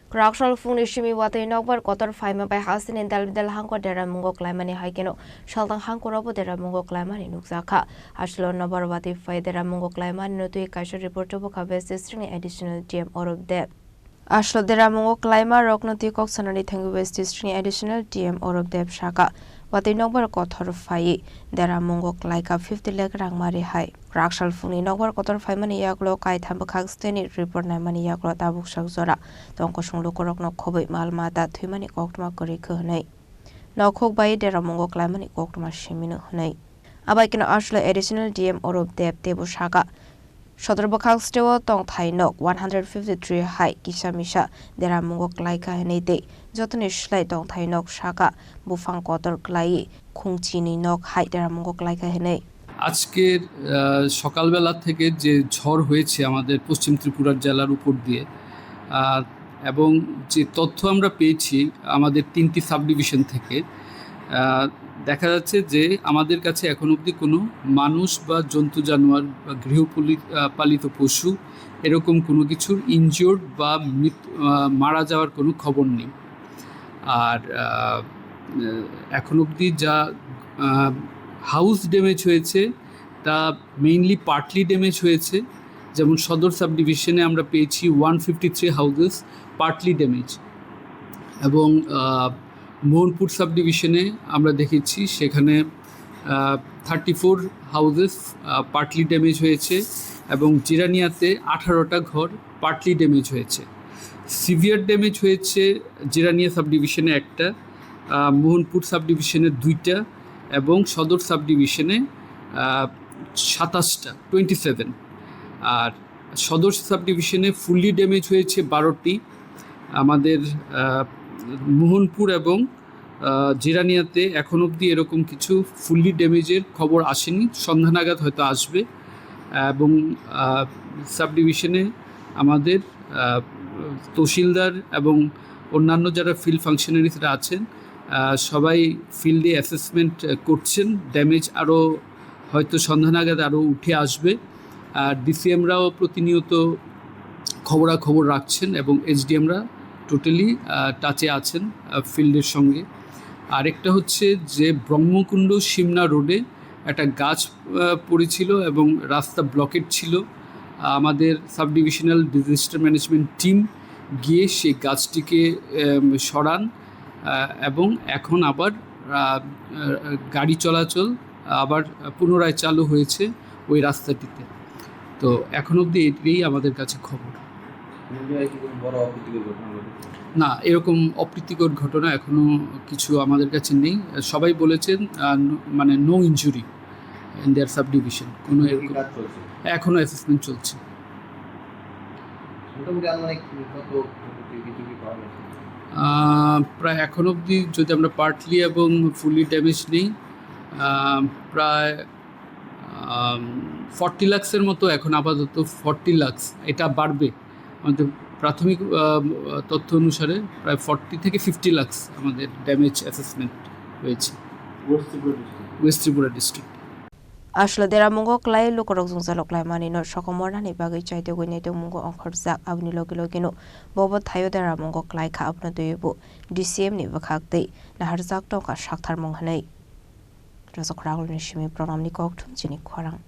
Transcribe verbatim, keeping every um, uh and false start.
Kwraksal phungni simi watwi nokbar kotor phaima bai hasteni dal bidal hangkor deramungo klaimani hai kheno saltang hangkorobo deramungo klaimani nukjakha. Aswlo nokbar watwi phai deramungo klaimani no twi kaisa report bwkha West District ni Additional D M Arup Deb. Aswlo deramungo klaima rokno twi kok sanani thangwi West District ni Additional D M Arup Deb saka. Watwi nokbar kotor phaiwi deramungo klaika fifty lakh rangma rihai. Kwraksal phungni nokbar kotor phaimani yagulo kaitham bwkhak steni report naimani yagulo tabuk sak jora tongkosong lukurokno khobwi mal mata thwimani koktwma kwrwi khe hwnwi. Nokhok bai deramungo klaimani koktwma simino hwnwi. Abai kheno aswlo Additional D M Arup Deb teibo saka. Sodor bwkhak steo tongthai nok one hundred fifty three hai kisa misa deramungo klaikha hwnwi tei jotoni slai tongthai nok saka buphang kotor klaiwi khungchini nok hai deramungo klaikha hwnwi. আজকের, আহ, সকালবেলা থেকে যে ঝড় হয়েছে আমাদের পশ্চিম ত্রিপুরার জেলার উপর দিয়ে, আহ, এবং যে তথ্য আমরা পেয়েছি আমাদের তিনটি সাবডিভিশন থেকে, আহ, দেখা যাচ্ছে যে আমাদের কাছে এখন অবধি কোনো মানুষ বা জন্তু জানোয়ার বা গৃহপালি-, আহ, পালিত পশু এরকম কোনো কিছুর ইনজিওর্ড বা মৃত-, আহ, মারা যাওয়ার কোনো খবর নেই। আর, আহ, এখন অবধি যা, আহ, হাউস ড্যামেজ হয়েছে, তা মেইনলি পার্টলি ড্যামেজ হয়েছে। যেমন সদর সাবডিভিশনে আমরা পেয়েছি one fifty three houses partly damage, এবং, আহ, মোহনপুর সাবডিভিশনে আমরা দেখেছি সেখানে, আহ, থার্টি ফোর হাউসেস, আহ, পার্টলি ড্যামেজ হয়েছে এবং জিরানিয়াতে আঠারোটা ঘর পার্টলি ড্যামেজ হয়েছে। সিভিয়ার ড্যামেজ হয়েছে জিরানিয়া সাবডিভিশনে একটা, আহ, মোহনপুর সাবডিভিশনে দুইটা এবং সদর সাবডিভিশনে, আহ, সাতাশটা, টোয়েন্টি সেভেন। আর সদর সাবডিভিশনে ফুললি ড্যামেজ হয়েছে বারোটি। আমাদের, আহ, মোহনপুর এবং, আহ, জিরানিয়াতে এখন অবধি এরকম কিছু ফুললি ড্যামেজের খবর আসেনি, সন্ধ্যা নাগাদ হয়তো আসবে। এবং, আহ, সাবডিভিশনে আমাদের, আহ, তহসিলদার এবং অন্যান্য যারা ফিল্ড ফাংশনারিজরা আছেন, আহ, সবাই ফিল্ডে অ্যাসেসমেন্ট, আহ, করছেন। ড্যামেজ আরও হয়তো সন্ধ্যা নাগাদ আরও উঠে আসবে। আর ডিসিএমরাও প্রতিনিয়ত খবরাখবর রাখছেন এবং এসডিএমরা টোটালি, আহ, টাচে আছেন, আহ, ফিল্ডের সঙ্গে। আরেকটা হচ্ছে যে ব্রহ্মকুণ্ড সিমনা রোডে একটা গাছ, আহ, পড়েছিল এবং রাস্তা ব্লকেড ছিল। আমাদের সাবডিভিশনাল ডিজাস্টার ম্যানেজমেন্ট টিম গিয়ে সেই গাছটিকে, আম, সরান, আহ, এবং এখন আবার, আহ, আহ, গাড়ি চলাচল আবার পুনরায় চালু হয়েছে ওই রাস্তাটিতে। তো এখন অবধি এটাই আমাদের কাছে খবর। মুম্বাইয়ে কি কোনো বড় অপ্রীতিকর ঘটনা ঘটেছে? না, এরকম অপ্রীতিকর ঘটনা এখনো কিছু আমাদের কাছে নেই। সবাই বলেছেন, আহ, ন-, মানে, no injury in their subdivision। কোনো এরকম কাজ চলছে? এখনো অ্যাসেসমেন্ট চলছে। মোটামুটি আনুমানিক কত ক্ষয়ক্ষতি কিছু কি পাওয়া গেছে? আহ, প্রায় এখন অবধি যদি আমরা পার্টলি এবং ফুললি ড্যামেজ নেই, আহ, প্রায়, আম, ফর্টি লাখসের মতো এখন আপাতত, ফর্টি লাখস, এটা বাড়বে। আমাদের প্রাথমিক, আহ, তথ্য অনুসারে প্রায় ফর্টি থেকে ফিফটি লাখস আমাদের ড্যামেজ অ্যাসেসমেন্ট হয়েছে। West Tripura district. West Tripura district. Aswlo deramungo klai lukurok jwngjalo klaimanino sokomornani bagwi chaitugwi naitugmungo ongkhorjak, aboni logi logino bobo thaio deramungo klaikha, abono twiwi bo D C M ni bwkhak twi naharjak tongkha saktharmung hwnwi. Rosok Ragulni simi Pranamni kokthum chini khorang.